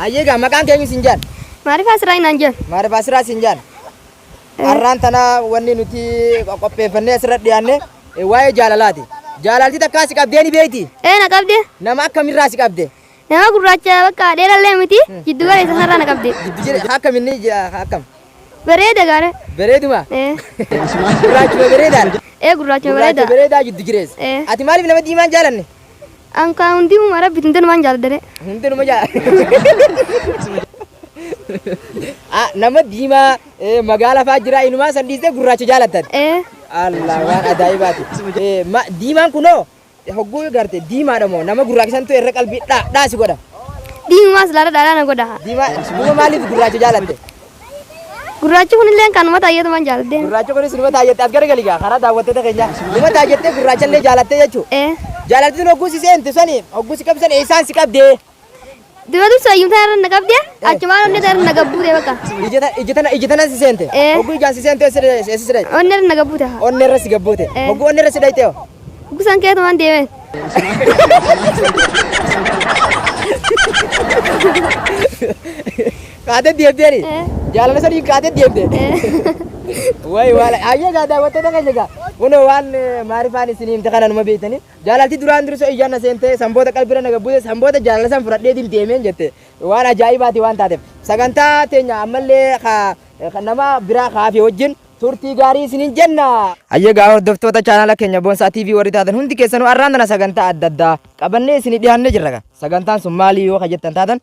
Hayyee gaa maqaan kee eenyu siin jaan? Maarifaa Siraay naan jedhan. Maarifaa Siraa siin jaan. Har'aan tana wanni nuti qopheeffannee asirra dhiyaanne waa'ee jaalalaati. Jaalalti takkaa si qabdee ni beekti? Ee na qabde. Nama akkamirraa si qabde? Nama gurraacha bakka dheerallee miti jiddu galeessa sanarraa na qabde. Jiddu jire akkam inni akkam? Bareeda gaare. Bareeduma? Ee. Gurraachuma bareedaadha. Ee gurraachuma Gurraacha bareeda. bareedaa jiddu jireessa. Ee. Ati maaliif nama diimaan jaalanne? An kaa hundinuma rabbi hundinumaan jaaladhare. Hundinuma jaa. Ah, nama diimaa magaala fa'aa jira inumaa san dhiistee gurraacha jaalattan. Ee. Allah waan ajaa'ibaati. Diimaan kunoo hogguu garte diimaadha moo nama gurraacha santu irra qalbii dhaa dhaa si godha. Diimumaas laala dhaalaa na godha. Diimaa duuba maaliif gurraacha jaalatte? Gurraachi kunillee kanuma taayyeetumaan jaaladhe. Gurraacha kunis numa taayyette as garagali gaa karaa daawwattoota keenyaa. Numa taayyette gurraacha illee jaalatte jechuudha. Ee. Jaalalti sun hogguu si seente sani hogguu si qabsan eessaan si qabdee? Dura dursa iyyumtaa irra na qabde achumaan onnee irra na gabbuute bakka. Ija tana ija tana si seente. Ee. Hogguu ijaan si seente eessa si dhayte? Onnee irra na gabbuute haa. Onnee irra si gabbuute. Ee. Hogguu onnee irra si dhayte hoo? Gusaan keetumaan deemee. Kaatee deemteeni? Ee. Jaalala saniin kaatee deemte? Ee. Wayi waala ayyee gaa daawwattoota keenya gaa kunoo waan maarifaan isin himte kana numa beektanii jaalalti duraan dursoo ijaan na seentee sanboota qalbira na gabbuute sanboota jaalala san fudhadheetiin deemeen jette waan ajaa'ibaati waan taateef sagantaa teenya ammallee ka nama biraa kaafe wajjin turtii gaarii isiniin jenna. Hayyee gaa hordoftoota chaanaala keenya Boonsaa TV warri taatan hundi keessanuu arraan tana sagantaa adda addaa qabannee isinii dhiyaannee jirra. Sagantaan sun maali yoo ka jettan taatan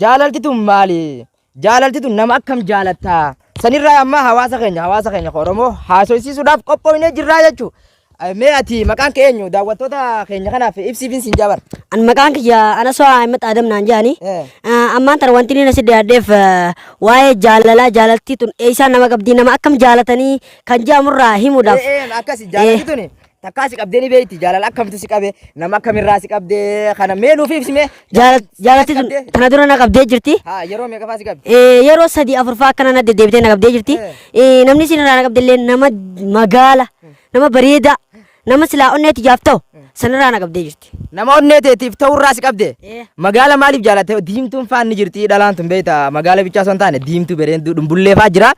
jaalalti tun maali? Jaalalti tun nama akkam jaalatta? Sanirraa amma hawaasa keenya hawaasa keenya Oromoo haasofsiisuudhaaf qophoofnee jirraa jechuudha. Mee ati maqaan kee eenyu daawwattoota keenya kanaaf ibsiifin siin jaabar. An maqaan kiyya Anasoo Ahmed Adam naan jedhani. Ammaan tana wanti inni asi dhiyaadheef waa'ee jaalalaa jaalaltii tun eessaan nama qabdii nama akkam jaalatanii kan jedhamurraa himuudhaaf. Akkasi jaalalti tuni takkaa si qabdee ni beekti jaalala akkamtu si qabe nama akkamirraa si qabdee kana mee nuuf ibsi mee. Jaalalti tun tana dura na qabdee jirti. Haa yeroo meeqa faa si qabdi? Yeroo 3 4 faa akkana na deddeebitee na qabdee jirti. Namni isin irraa na qabde illee nama magaala nama bareedaa nama silaa onnee tiyyaaf ta'u sanirraa na qabdee jirti. Nama onnee teetiif ta'urraa si qabde. Magaala maaliif jaalatte? Diimtuun faan ni jirti dhalaan tun beekta magaala bichaa osoo hin taane diimtuu bareedduu dhumbullee faa jira.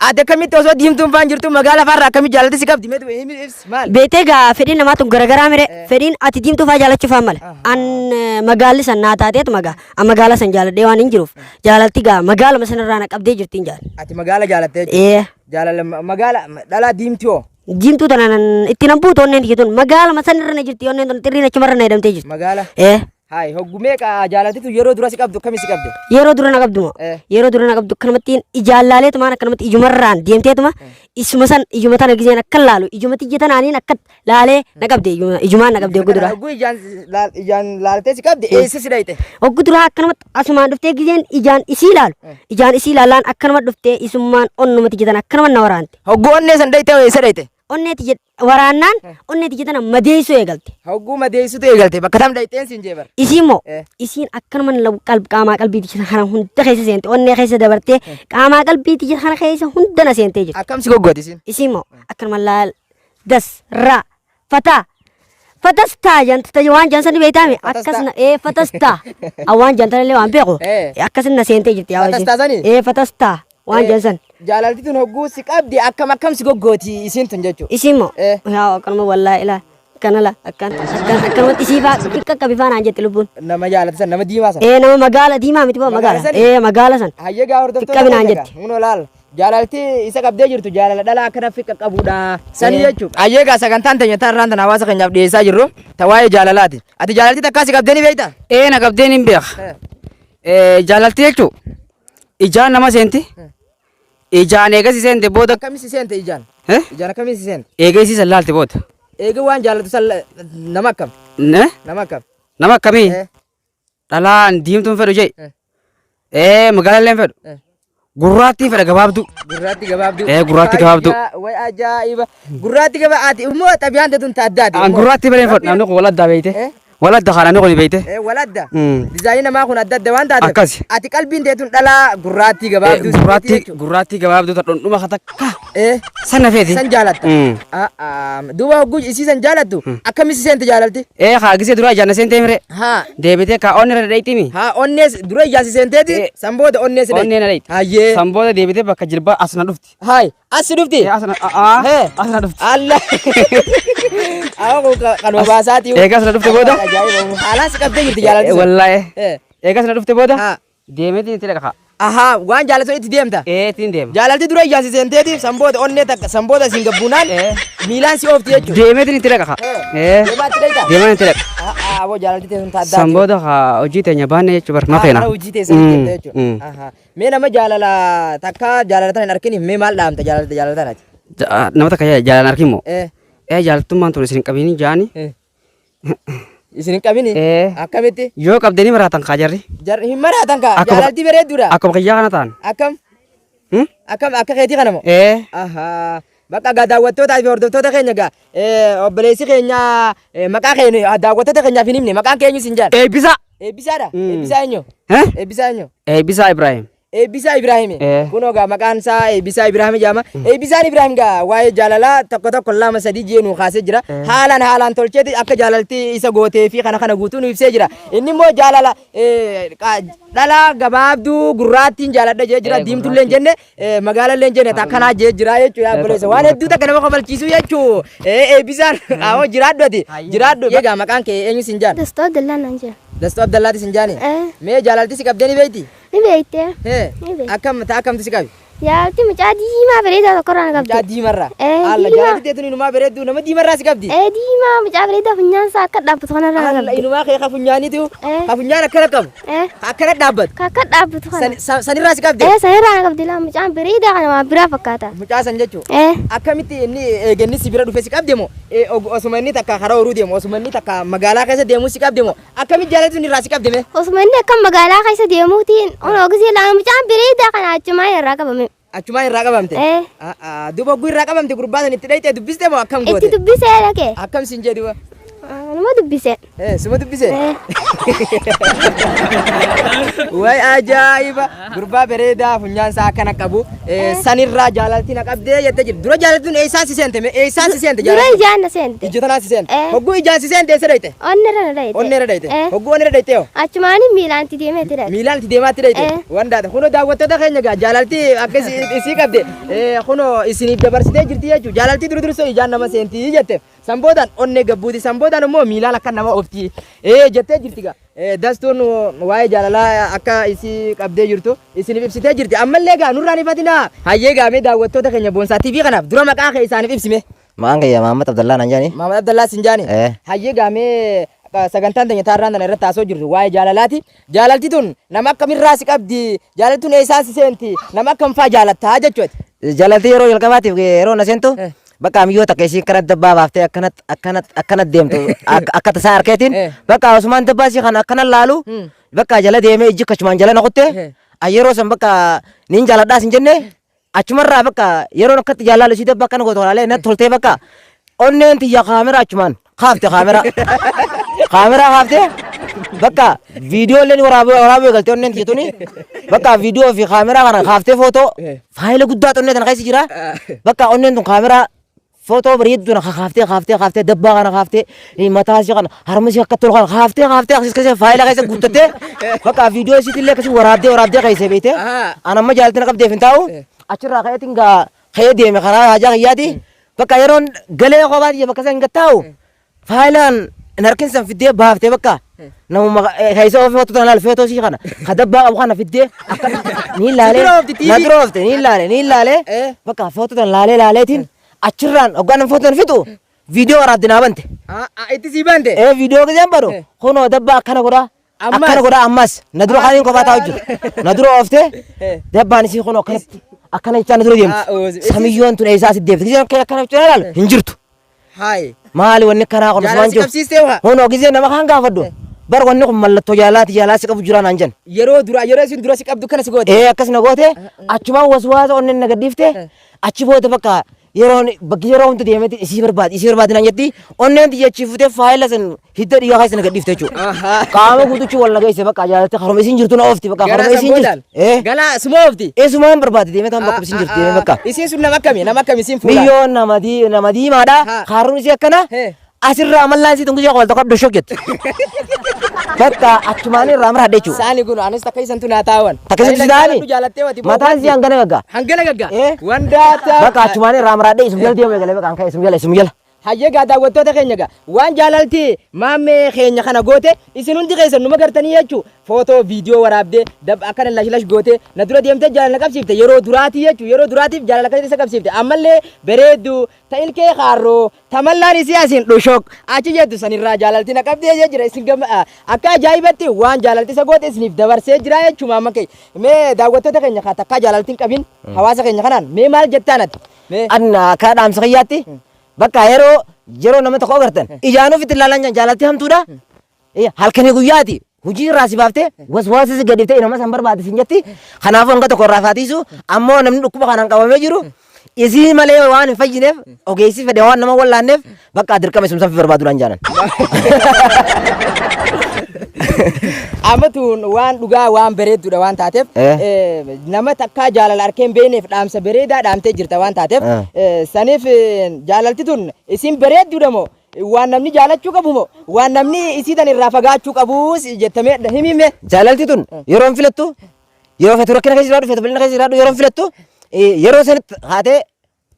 Ati akkamitti osoo diimtuun faan jirtu magaala faarraa akkamitti jaalatte si qabdi? Mee himi ibsi maal? Beetee gaa fedhiin namaa tun garagaraa mire fedhiin ati diimtuu faa jaalachuu faan mala. An magaalli san naa taateetuma gaa an magaala san jaaladhee waan hin jiruuf jaalalti gaa magaaluma sanirraa na qabdee jirti hin jaalladha. Ati magaala jaalattee jechuudha. Ee. Jaalala magaala dhalaa diimtuu hoo? Diimtuu tana nan itti nan buutu onneen tiyya tun magaaluma sanirra na jirti onneen tun xirriin achumarra na hidhamtee jirti. Magaala. Ee. Hayi hoggu meeqa jaalaltitu yeroo dura si qabdu akkami si qabde? Yeroo dura na qabdu moo? Eh. Yeroo dura na qabdu akkanumatti ijaan laaleetumaan akkanumatti ijumarraan deemteetuma isuma san ijuma tana gizeen akka laalu ijuma tiyya tanaaniin akka laalee na qabde ijumaan na qabde hogguu duraa. Hogguu ijaan ijaan laaltee si qabde eessa si dhayxe? Hogguu duraa akkanumatti asumaan dhuftee gizeen ijaan isii laalu ijaan isii laalaan akkanumatti dhuftee isummaan onnuma tiyya tana akkanumatti na waraante. Hogguu onnee san dhayxe eessa dhayxe? Onnee tiyya waraannaan onnee tiyya tana madeessuu eegalte. Hogguu madeessutu eegalte bakka tam dhayxeen siin jee bar. Isiin moo Eh. isiin akkanuma qaamaa qalbii tiyya kana hunda keessa seente onnee keessa dabartee qaamaa qalbii tiyya kana keessa hunda na seentee jirti. Akkam si goggooti isiin? Isiin moo akkanuma laal das ra fataa fatastaa janta waan jansan ni beektaami Fatastaa. akkas na ee fatastaa waan jantan illee waan beeku Eh. akkas na seentee jirti yaa Fatastaa sanii? ee fatastaa waan jansan. Jaalalti tun hogguu si qabdi akkam akkam si goggooti isiin tun jechuudha. Isiin moo Eh. yaa akkanuma wallaahi ilaa akkana la akkan akkan akkanumatti isii faa qaqqabi faa naan jette lubbuun. Nama jaalatu san nama diimaa san. Ee nama magaala diimaa miti boo Magaala magaala sanii? ee magaala san. Hayyee gaa hordoftoota Fiqqabi naan keenya jetti. gaa. Kunoo laal jaalalti isa qabdee jirtu jaalala dhalaa akkana fiqqa qabuudha. Sanii Ee. jechuudha. Hayyee gaa sagantaan teenya tan irraan tan hawaasa keenyaaf dhiyeessaa jirru ta waa'ee jaalalaati. Ati jaalalti takkaa si qabdee ni beektaa? Ee na qabdeen hin beeka. Eh. Jaalalti jechuun ijaan nama seenti. Ijaan eega si seente booda. Akkami si seente ijaan? Eh? Ijaan akkami si seente? Eega isii san laalte booda. Eega waan jaalatu san nama akkam? Ne? Nama akkam? Nama akkamii? Eh. Dhalaan diimtuun fedhu jee. Eh. Ee magaalallee hin fedhu. Eh. Gurraattiin fedha gabaabduu. Gurraatti gabaabduu. Ee, gurraatti gabaabduu. Way ajaa'iba. Gurraatti gaba ati immoo xabiyaan tun ta addaati. An gurraatti malee hin fedhu namni kun wal addaa beeyte. Eh? Wal adda kaananii kuni beeyte. Wal adda. Dizaayinii namaa kun adda adda waan taateef. Akkasi. Ati qalbiin teetun dhalaa gurraattii gabaabduu si feeti Gurraattii jechuudha. Gurraattii gabaabduu ta dhundhuma ka takka sana feeti. San jaalatta. Duuba hogguu isii san jaalattu akkami si seente jaalalti? Kaa gisee duraa ijaan na seentee mire. Haa. Deebitee kaa onni irra dhadheettimi. Haa, onnees dura ijaan si seenteeti san booda onnee si dhayte. Onnee na dhayte. Hayyee. San booda deebitee bakka jilbaa as na dhufti. Haay, as si dhufti? As na aa Hee. as na dhufti. Allah. Awwa kun kanuma baasaati. Eegas na dhufte booda. Ajaa'iba. Haalaan si qabdee jirti jaalalti sun. Wallaahi. Eegas na dhufte booda. Haa. Deemeetiin itti dhaqa. Ahaa, waan jaalatu itti deemta. Ee, ittiin deema. Jaalalti dura ijaan si seenteeti san booda onnee takka san booda siin gabbuunaan miilaan si oofti jechuudha. Deemeetiin itti dhaqa. Ee. Deemaa itti dhaqxa? Deemaan itti dhaqa. Haa, aboo jaalalti teessun taaddaati. San booda haa hojii teenya baanne jechuudha bar mafeena. Karaa hojii teessan deemta jechuudha. Ahaa. Mee nama jaalala takka jaalala tana hin arkiniif mee maal dhaamta jaalala jaalala tanaati? Nama takka jaalan arkin moo? Eh. Ee, jaalattummaan tun isin hin qabini jaani. Isin hin qabini? Ee. Akkamitti? Yoo qabdanii maraatan kaa jarri. Jarri hin maraatan kaa jaalalti bareedduudha. Akkuma kiyyaa kana ta'an. Akkam? Akkam akka keetii kana moo? Ee. Ahaa. Bakka gaa daawwattootaa fi hordoftoota keenya gaa obboleessi keenya maqaa keenya daawwattoota keenyaaf hin himne, maqaan keenyu sin jaal. Eebbisaa. Eebbisaadha. Eebbisaa eenyu? Eh? Eebbisaa eenyu? Eebbisaa Ibrahim. Eebbisaa Ibrahim. Ee. Kunoo gaa maqaan isaa Eebbisaa Ibrahim jedhama. Eebbisaan Ibrahim gaa waa'ee jaalalaa tokko tokko lama sadii jee nuu kaasee jira. Haalaan haalaan tolcheeti akka jaalalti isa gootee fi kana kana guutuu nu ibsee jira. Inni immoo jaalala dhalaa gabaabduu gurraattiin jaaladha jee jira. Diimtullee hin jenne, magaalallee hin jenne, takkanaa jee jira jechuudha obboleessa. Waan hedduu takka nama kofalchiisuu jechuu. Eebbisaan awoo jiraadhu, ati jiraadhu. Egaa maqaan kee eenyu sin jaan? Dastaa Abdallaa naan jedha. Dastuu Abdallaati sin jaani? Eh. Mee jaalalti si qabdee ni beekti? Ni beekte. Hee. Ni beekti. Akkam ta'a, akkamtu si qabi? Jaalalti mucaa diimaa bareedaa tokkorraa na Mucaa qabdi. diimarraa. Eh, Alla diimaa. jaalalti teetuun inumaa bareedduu nama diimarraa si qabdi. Ee, diimaa mucaa bareedaa funyaan isaa akka dhaabbatu kanarraa na Alla qabdi. inumaa kee ka funyaaniitu Eh. ka funyaan akkana qabu. Eh. Ka akkana dhaabbatu. Ka akka dhaabbatu kana. Sanirraa si qabdi. Ee, sanirraa na qabdi laa, mucaan bareedaa kana waan biraa fakkaata. Mucaa san jechuun. Ee. Akkamitti inni eeganni si bira dhufe si qabde moo osuma inni takka karaa horuu deemu, osuma inni takka magaalaa keessa deemu si qabde moo, akkamitti jaalatu inni irraa si qabde mee? Osuma inni akka magaalaa keessa deemuutiin onoo gisee laa mucaan bareedaa kana achumaan irraa qabame. Achumaan irraa qabamte? Ee. Duuba hogguu irraa qabamte gurbaa san itti dhayxee dubbiste moo akkam Itti goote? dubbisee dhaqe. Akkam siin jedhu? Nama dubbise. Suma dubbise? Ee. Way ajaa'iba! Gurbaa bareedaa funyaan isaa akkana qabu sanirraa jaalalti na qabdee jettee jirti. Dura jaalaltiin eessaan si seente mee? Eessaan si seente Dura jaalaltiin? ijaan na seente. Ija tanaan si seente. Ee. Hogguu ijaan si seente eessa dhayxe? Onni irra na dhayite. Onnee irra dhayite. Ee. Hogguu onnee irra dhayite hoo? Achumaanii miilaan itti deemee itti dhaqe. Miilaan itti deemaatti dhayite. Ee. Waan daata. Kunoo daawwattoota keenya gaa jaalalti akka isii qabde kunoo isiniif dabarsitee jirti jechuudha. Jaalalti dura dursoo ijaan nama seentii jette. San boodaan onnee gabbuuti. San boodaan immoo miilaan akka nama oofti. Jettee jirti gaa. Dastuun waa'ee jaalalaa akka isii qabdee jirtu isiniif ibsitee jirti. Ammallee gaa nurraan ifatinaa. Hayyee gaa mee daawwattoota keenya Boonsaa TV kanaaf dura maqaa kee isaaniif ibsime. Maqaan kiyya Mahammad Abdallaa naan jedhani. Mahamad Abdallaa Sinjaani. Eh. Hayyee gaa mee sagantaan teenya taarraan tana irratti haasoo jirtu waa'ee jaalalaati. Jaalalti tun nama akkamirraa si qabdi? Jaalalti tun eessaan si seenti? Nama akkam faa jaalattaa jechuudha? Jaalalti yeroo jalqabaatiif yeroo na seentu Eh. bakka miyyoo takka isiin kana dabbaa baaftee akkanat akkanat akkanat deemtu akka tasaa harkeetiin Eh. bakka osumaan dabbaa isii kana akkana laalu bakka jala deemee ijji kachumaan jala na kutte yeroo san bakka niin jaaladhaas hin jenne, achumarraa bakka yeroon akkatti jaalaalu isii dabbaa akkana gootu laalee natti toltee bakka onneen tiyya kaameraa achumaan kaafte, kaameraa kaaftee bakka viidiyoo illee ni waraabuu waraabuu eegalte. Onneen tiyya tuni bakka viidiyoo fi kaameraa kana kaaftee footoo faayila guddaa onnee tana keessa jira. Bakka onneen tun kaameraa footoo bareedduu kana kaaftee kaaftee kaaftee dabbaa kana kaaftee, mataa isii kana, harma isii akka tolu kana kaaftee kaaftee akkas keessa faayila keessa guuttattee bakka viidiyoo isiitti illee akkasii waraabdee waraabdee keessa beekte. An amma jaalalti na qabdeef hin taa'u achirraa ka'eetiin gaa ka'ee deeme karaa haajaa kiyyaati. Bakka yeroon galee kophaa tiyya bakka san gattaa'u faayilaan hin harkin san fiddee baaftee bakka namuma keessa ofii footoo tana laal, footoo isii kana ka dabbaa qabu kana fiddee akka ni laalee dura oofti TV. Na dura oofte, ni laalee ni laalee Eh. bakka footoo tana laalee laaleetiin achirraan hoggaan nama footoo tana fixu viidiyoo waraabde naa bante. Itti sii bante. Ee, viidiyoo giseen banu kunoo dabbaa akkana godhaa Ammas? akkana godhaa, ammas na dura kaaniin kophaa taa'u jiru na dura ooftee dabbaan isii kunoo akkanatti akkana jechaa na dura Ah, deemti. Samiyyoon tun eessaa asitti deemti? Giseen akkana akkana jechaa ilaalu hin jirtu. Hayi. Maali wanni akkanaa kun Jaalala osoo si jiru? qabsiistee waa? Kunoo gisee nama kaan gaafadhu. Bar wanni kun mallattoo jaalalaati, jaalala si qabu jira naan jenna. Yeroo dura yeroo isin dura si qabdu kana si goote. Ee, akkas na goote. Achumaan waswaasa onneen na gadhiifte. Achi booda bakka Yeroon bakki yeroo hunda deemeeti isii barbaadi isii barbaadi naan jetti onneen tiyya achii fuutee faayila san hidda dhiigaa keessa na gadhiifte jechuudha. Qaama guutuchi wal na geesse bakka jaalalti haruma isiin jirtu na oofti bakka Gara haruma isiin san jirtu. Eh. Galaa suma oofti. Eesumaan barbaade deemee taan bakka isiin jirtu deemee bakka. Isiin sun nama akkami? Nama akkami isiin fuudhaa? Miyyoon nama dii nama diimaadha. Ha. Kaaruun isii akkana. He. Asirraa mallaan isii tungishee qolta qabdu shok jetti. Bakka achumaan irraa mara jechuudha. Saani kun anis takka isantu naa taawan. Takka isantu si taa'ani? Jaalattee wati. Mataan isii hangana gaggaa. Hangana gaggaa. Eh. Wandaata. Bakka achumaan irraa maraadhe isum jala deemu eegalee bakka anka isum jala isum jala. Hayyee gaa daawwattoota keenya gaa waan jaalalti maammee keenya kana goote isin hundi keessan numa gartanii jechuu footoo viidiyoo waraabdee dab akkana lash lash goote na dura deemtee jaalala qabsiifte yeroo duraatii jechuu yeroo duraatiif jaalala akkasitti isa qabsiifte ammallee bareeddu ta ilkee kaarroo tamallaan isii asiin dhushok achi jettu sanirraa jaalalti na qabdee jee jira isin gama akka ajaa'ibatti waan jaalalti isa goote isiniif dabarsee jira jechuu maamma kee mee daawwattoota keenya kaa takkaa jaalalti hin qabin hawaasa keenya kanaan mee maal jettaan ati mee Anna akka dhaamsa kiyyaatti bakka yeroo yeroo nama tokko agartan ijaan ofitti ilaalan jaalalti hamtuudha. Halkanii guyyaati hojii irraa si baaftee waswaasa si gadiftee nama san barbaade sin jetti. Kanaafuu hanga tokko irraa faatiisu ammoo namni dhukkuba kanaan qabamee jiru isii malee waan hin fayyineef ogeessi fedhe waan nama wallaanneef bakka dirqama isum san barbaaduudhaan jaalan. Amma tun waan dhugaa waan bareedduudha waan taateef nama takkaa jaalala arkee hin beekneef dhaamsa bareedaa dhaamtee jirta waan taateef saniif jaalalti tun isin bareedduudha moo waan namni jaalachuu qabu moo waan namni isii tan irraa fagaachuu qabuus jettamee himime. Jaalalti tun yeroo hin filattu yeroo feetu rakkina keessa jiraadhu feetu bal'ina keessa jiraadhu yeroo hin filattu yeroo sanitti haatee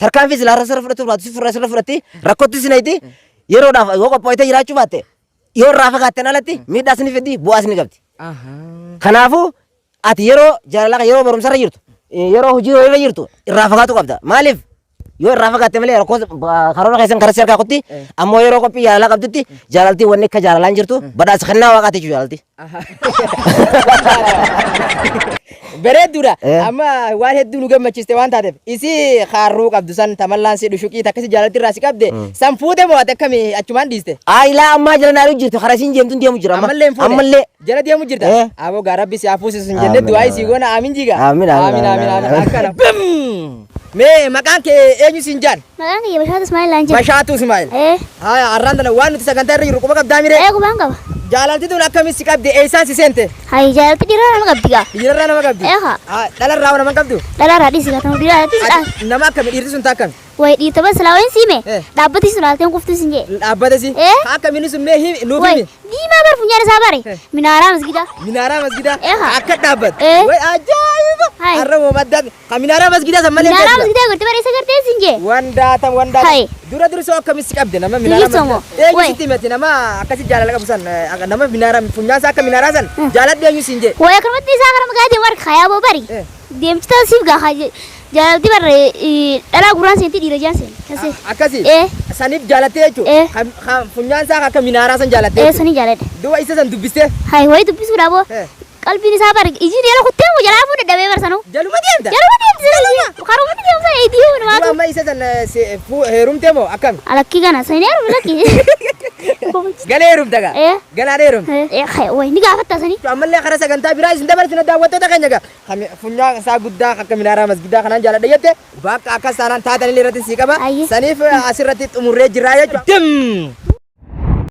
tarkaanfii silaa irra fudhatu baatu si sirra fudhatti rakkootti si nayti yeroodhaaf yoo qophoofte jiraachuu baatte yoo irraa fagaatteen alatti miidhaas ni fiddi bu'aas ni qabdi. Kanaafuu ati yeroo jaalala yeroo barumsarra jirtu yeroo hojii irra jirtu irraa fagaatu qabda. Maaliif yoo irraa fagaatte malee rakkoo karoora keessan karaa si harkaa kutti ammoo yeroo qophii jaalalaa qabdutti jaalaltii wanni akka jaalalaan jirtu badhaasa kennaa waaqaati jechuudha jaalalti. Bareedduudha. Eh. Amma waan hedduu nu gammachiiste waan taateef isii kaarruu qabdu san tamallaan si dhushuqii takkasi jaalalti irraa si qabde san fuute moo ati akkamii achumaan dhiiste? Aayilaa ammaa jala naaduu jirtu karaa isiin deemtuun deemu jira amma. Ammallee hin fuune. Ammallee. Jala deemu jirta. Eh. Aboo gaa rabbi si hafuusisu hin jenne Amiin, du'aa amiin. isii goona amiin jiga. Amiin, amiin, amiin amiin, amiin amiin. akkana. Bim! Mee maqaan kee eenyu siin jaan? Maqaan kiyya Bashaatu Ismaa'il naan jedhu. Bashaatu Ismaa'il. Eh. Haya arraan tana waan nuti sagantaa irra jirru quba qabdaa miree? Eh qubaan qaba. Jaalalti tun akkamitti si qabde eessaan si seente? Hayi jaalalti dhiiraa nama qabdi gaa. Dhiirarraa nama qabdi? Eh haa. Ah, Dhalarraa nama hin qabdu? Dhalaarraa dhiisi gaa tanu dhiiraa dhiisi dhaa. Ati nama akkami dhiirti sun takkami? Wayi dhiirta bas silaa wayin siime. Eh. Dhaabbati sun laalteen kuftu sin jee. Dhaabbata si? Eh. Akkamiin sun mee himi nuuf Wayi himi? diimaa bar funyaan isaa bare. Eh. Minaaraa masgidaa. Minaaraa masgidaa? Eh haa. Akka dhaabbatu? Eh. Wayi ajaa'iba! Hayi. Har'a moo maddaati? Kan minaaraa masgidaa san malee hin Minaaraa beektu. masgidaa gartee bare isa gartee sin jee. Wandaatam wandaatam. Hayi. Dura dursoo akkamitti si qabde nama minaaraa Dursoo moo? masgidaa? Eenyu Wayi. sitti himate nama akkasi jaalala qabu san nama minaaraa funyaan isaa akka minaaraa san jaaladhu eenyu siin jee? Wayi akkanumatti isaa kana maqaa deemu harka hayaa boo bari. Eh. Deemti ta'u siif gaa jaalalti barre dhalaa gurraan seenti dhiira jaan seenti. Kasee. Akkasi? Eh. Saniif jaalattee jechuudha? Eh. Kan funyaan isaa akka minaaraa san jaalattee Eh jechuudha? sanii jaaladhe. Duuba isa san dubbistee? Hayi wayi dubbisuudha boo. Eh. Qalbiin isaa bare iji jala kuttee moo jalaa fuudhe dhabee barsanuu. Jaluma deemta? Jaluma deemti sana karuma deemsa eetii Duuba hundumaatu. amma isa san heerumtee moo akkami? Alakkii kana sanii heerume lakkii. Galee heerumta gaa? Eh. Galaan heerumta? Eh wayi ni gaafatta sanii. Ammallee karaa sagantaa biraa isin dabarsina daawwattoota keenya gaa. Kami funyaan isaa guddaa akka minaaraa masgidaa kanaan jaaladha jette bakka akkas taanaan taatan illee irratti sii qaba. Ayyee. Saniif asirratti xumurree jirraa jechuudha. Dim!